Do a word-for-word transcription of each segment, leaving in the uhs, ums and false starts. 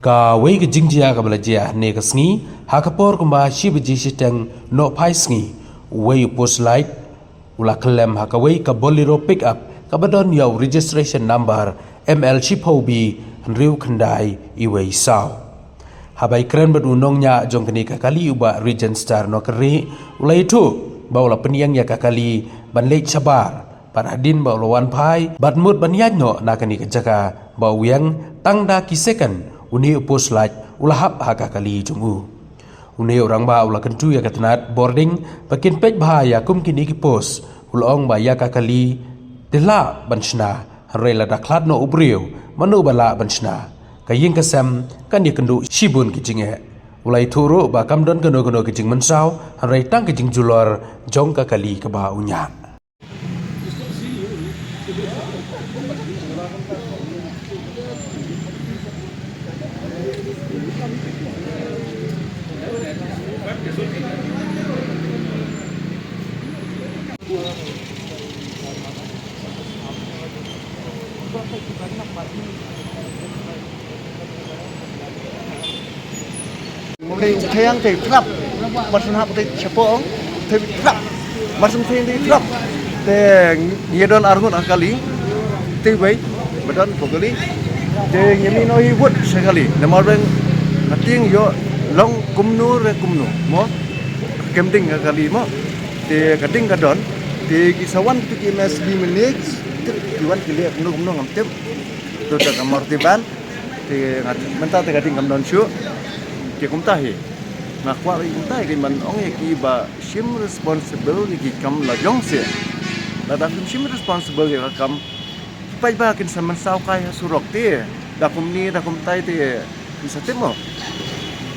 Kawei ka jingjia kaba la jia hane ka sngi, ha ka por kumba shi baje shiteng nohphai sngi, uwei u post light u la kyllem ha kawei ka Bolero pickup kaba don ïa u registration number M L shiphew B hynriew khyndai uwei saw. Haba ïakren bad u nongñiah jong kane ka kali, u Bah Regent Star Nongkynrih, u la ïathuh ba u la pynïeng ïa ka kali ban leit shabar, bad hadien ba u la wan phai bad mut ban ïaid noh na kane ka jaka ba u ïeng, tang da ki second une u post light u la hap ha ka kali jong u. Une u rangbah u la kyntu ïa ka tnat bording ba kin peit bha ïa kum kine ki post. U la ong ba ïa ka kali te lah ban shna, hynrei lada khlad noh u briew, mano ba lah ban shna? Ka ïing ka sem kan ïakynduh shibun ki jingeh. U la ïathuh ruh ba kam don kano kano ki jingmynsaw, hynrei tang ki jingjulor jong ka kali kaba u ñiah. Te u thei ang te trap. Mar syn hap te chapo ong. Te trap. Mar syn thei te trap. Te ngi don arngut ha kali. Te wei. Ba don ko kali. Te ngi mi no hi wut sa kali. Namar beng hating ïoh long kumno re kumno. Mo. Kem ding ha kali mo. Te ka ding ka don. Te ki sa wan tu ki M S B mynne. Te ki wan ki leh kumno kumno ngam tip. Tu ta ka Marti ban. Te nga mynta te ka ding kam don shuh. Te kumta hi. Nga kwah ri kumta hi man ong ïa ki ba shim responsible ïa ki kam la jong seh. Lada kim shim responsible ïa ka kam, peit ba kin sa mynsaw kai ha surok te. Da kumne da kumtai te kin sa tip mo.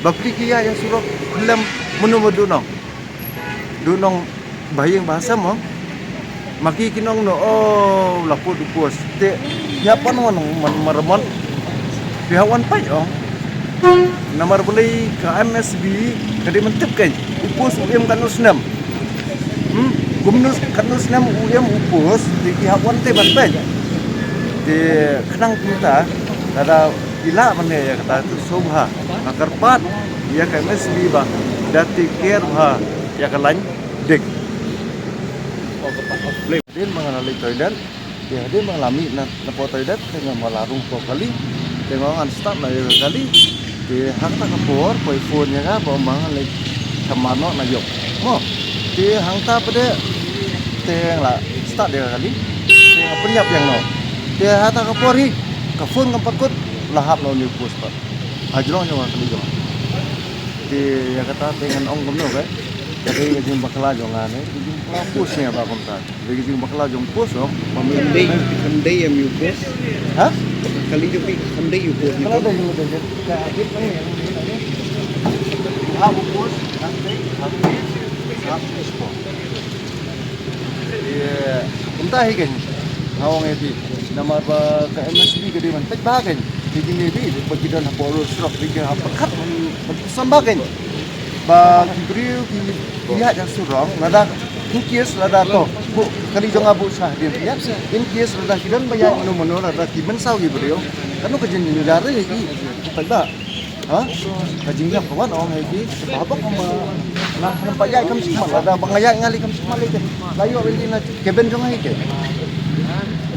Ba pli ki ïa ïa surok, khlem mano mano nong. Duh nong ba ïing ba sem mo. Ma ki ki nong no, oh, la put u post. Te ïa pan wan man maramon. Ïa wan pait ong. Namar balei ka M S B ka dei ban tip kein. U post u im katno snem. Hmm? Kumno katno snem u im u post. Te ki hap wan te ban pait. Te khnang kumta lada ki lah ban ïa kata tu sngewbha. Nga kyrpad ïa ka M S B ba da take care bha ïa ka lain dik. Hadien ba nga la leit toilet, te hadien ba nga la mih na, na pdeng toilet, te nga ma la rung pdeng kali, te nga ngan start na ïa ka kali, te ha kata ka por poi phone ïa nga ba ma nga leit sha Manok na ïoh. Mo, te hangta pat de, te nga la start ïa ka kali, te nga pynïap ïa nga. Te ha kata ka por hi, ka phone kam pat kut, la hap na u new post pat. Ha jrong jong ka kali jong nga. Te ïa kata te ngan ong kumno ka. Ka dei ka jingbakla jong nga ne, ka jingbakla post ne ba kumta. Ka dei ka jingbakla jong post ong. Ba me, khlem dei, khlem dei ïa me u post. Ha? Kali jong phi khlem dei u post ne. Kala dei u dei ka hadit ne. Ha u post, khlem dei, khlem dei. Ha u post. Ïa, kumta hi kan. Nga ong ïa phi. Namar ba ka M S B ka dei ban peit bha kan. Ki dei ne dei ba ki don hapoh road surok dei ki hap pyrkhat ban, ban pynsan bha kan. Ba ki briew ki ïaid ha surok lada in case lada to. Bu kali jong nga bu sah dien ïa. In case lada ki don ba ïaid mano mano lada ki mynsaw ki briew. Kano ka jin jin jare ki. Peit bha. Ha? Ka jingïap ka wan ong hai ki, ba ba ka ma. Na, na pa ïai kam smat, lada ba nga ïai ngali kam smat lei ke. La ïoh wen di na keben jong hai ke.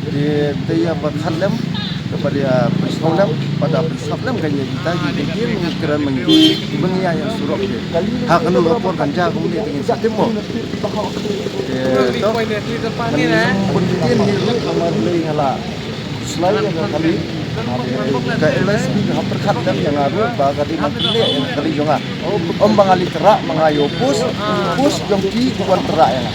Di te ïa ba khat lem, ka ba dia pynsngew lem, ba da pynsngew lem ka ïa kita ki ki ki ngi kren mengi. Mengi ïa ïa surok ke. Ha kanu ka por kan ja kumne te ngin sa tip mo. Te to. Pun tin hi ru amar lei ngala. Sylai ïa ka kali, ka M S B ka hap pyrkhat dem ïa nga ruh ba ka dei ban pynleh ïa ka kali jong nga. Ym ba nga leit tyrrah ma nga ïa u post, u post jong ki ki wan tyrrah ïa nga.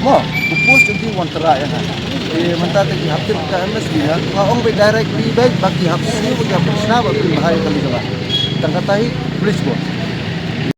Mo, u post jong ki wan tyrrah ïa nga. Te mynta te ki hap tip ka M S B nga, nga ong ba direct ba ki hap siew ba ki hap pyrshah ba pynbha ïa ka kali jong nga. Tang kata hi, police boss.